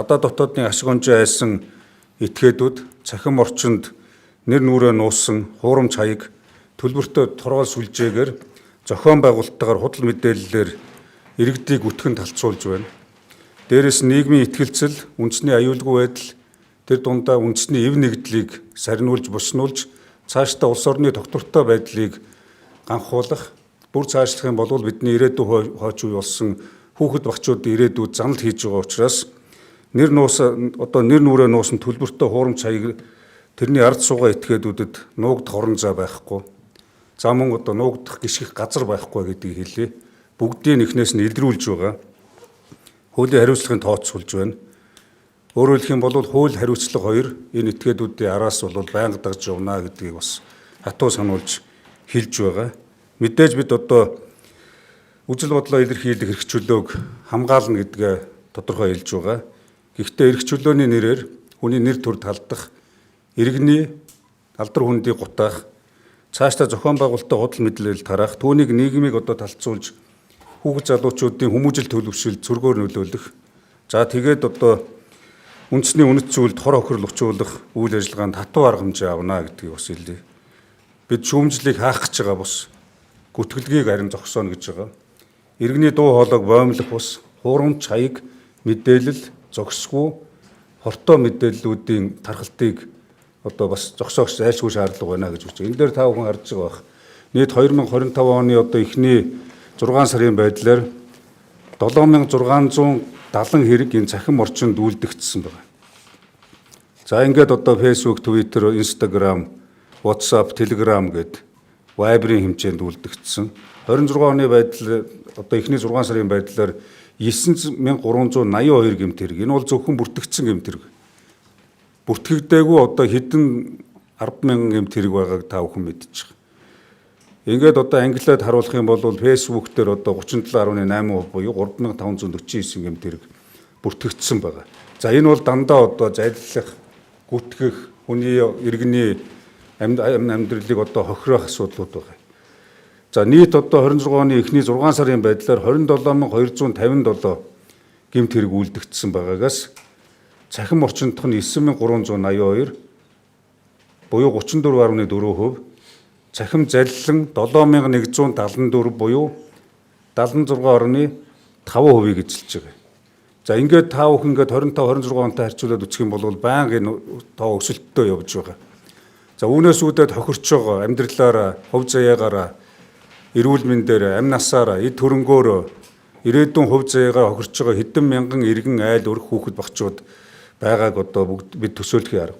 Гадаад дотоодны ашиг онжоо айсан этгээдүүд цахим орчинд нэр нүрээ нуусан хуурамч хаяг, төлбөртэй торгоол сүлжээгээр, зохион байгуулалттайгаар худал мэдээллээр иргэдийг өтгөн талцуулж байна. Дээрээс нь нийгмийн итгэлцэл, үндэсний аюулгүй байдал, тэр дундаа үндэсний эв нэгдлийг сарниулж, буснуулж, цаашдаа улс орны тогтвортой байдлыг ганхуулах, бүр цаашлах юм бол бидний ирээдүйн хойч үе болсон хүүхэд багчуудын ирээдүйд занал хийж байгаа учраас нэр нуус одоо нэр нүрээ нуусан төлбөртэй хуурамч хаяг, тэрний ард суугаа этгээдүүдэд нуугдах орон зай байхгүй. За, мөн одоо нуугдах гишгэх газар байхгүй гэдгийг хэлье. Бүгдийг эхнээс нь илрүүлж байгаа. Хуулийн хариуцлагын тооцоолж байна. Өөрөөр хэлэх юм бол хууль, хариуцлага хоёр энэ этгээдүүдийн араас бол байнга дагж явна гэдгийг бас хатуу сануулж хэлж байгаа. Мэдээж бид одоо үзэл бодлоо илэрхийлэх эрх чөлөөг хамгаална гэдгээ тодорхой хэлж байгаа. Гэхдээ эрх чөлөөний нэрээр хүний нэр төрд халдах, иргэний алдар хүндийг гутаах, цаашдаа зохион байгуулалтаа худал мэдээлэл тараах, түүнийг нийгмийг одоо талцуулж хүүхэд залуучуудын хүмүүжил төлөвшөлд сөргөөр нөлөөлөх. За, тэгээд одоо үндэсний үнэт зүйлд хор хохирол учруулах үйл ажиллагаанд хатуу арга хэмжээ авна гэдгийг бас хэлье. Бид шүүмжлийг хаах гэж байгаа бус, гүтгэлгийг харин зогсооно гэж байгаа. Иргэний дуу хоолойг боомлох бус, хуурамч хаяг, мэдээлэл, зохисгүй хортой мэдээллүүдийн тархалтыг одоо бас зогсоох зайлшгүй шаардлага байна гэж үзэж. Энэ дээр та бүхэн харж байгаа бах. Нийт 2025 оны одоо эхний 6 сарын байдлаар 7670 хэрэг энэ цахим орчинд үлдэгдсэн байна. За, ингээд одоо Facebook, Twitter, Instagram, WhatsApp, Telegram гээд Viber-ийн хэмжээнд үлдэгдсэн. 26 оны байдал, одоо эхний 6 сарын байдлаар 9382 гэмт хэрэг. Энэ бол зөвхөн бүртгэгдсэн гэмт хэрэг. Бүртгэгдээгүй одоо хэдэн 10,000 гэмт хэрэг байгааг та бүхэн мэдчих. Ингээд одоо англиад харуулах юм бол Facebook дээр одоо 37.8% буюу 3549 гэмт хэрэг бүртгэгдсэн байгаа. За, энэ бол дандаа одоо заллах, гүтгэх, хүний иргэний амьдралыг одоо хохироох асуудлууд байгаа. За, нийт одоо 26 оны эхний 6 сарын байдлаар 27,257 гэмт хэрэг үлдэгдсэн байгаагаас цахим орчиндх нь 9382 буюу 34.4%, цахим заллан 7174 буюу 76.5%-ийг эзэлж байгаа. За, ингээд та бүхэн ингээд 25 26 онтой харьцуулаад үзэх юм бол байнга энэ тоо өсөлттэй явж байгаа. За, үүнээс үүдээд хохирч байгаа амьдралаараа, хувь заяагаараа, эрүүл мэндээр, амь насаараа, эд хөрөнгөөр, ирээдүйн хувь заяагаар хохирч байгаа хэдэн мянган иргэн, айл өрх хүүхэд багчууд байгааг одоо бүгд бид төсөөлөхийн аргагүй.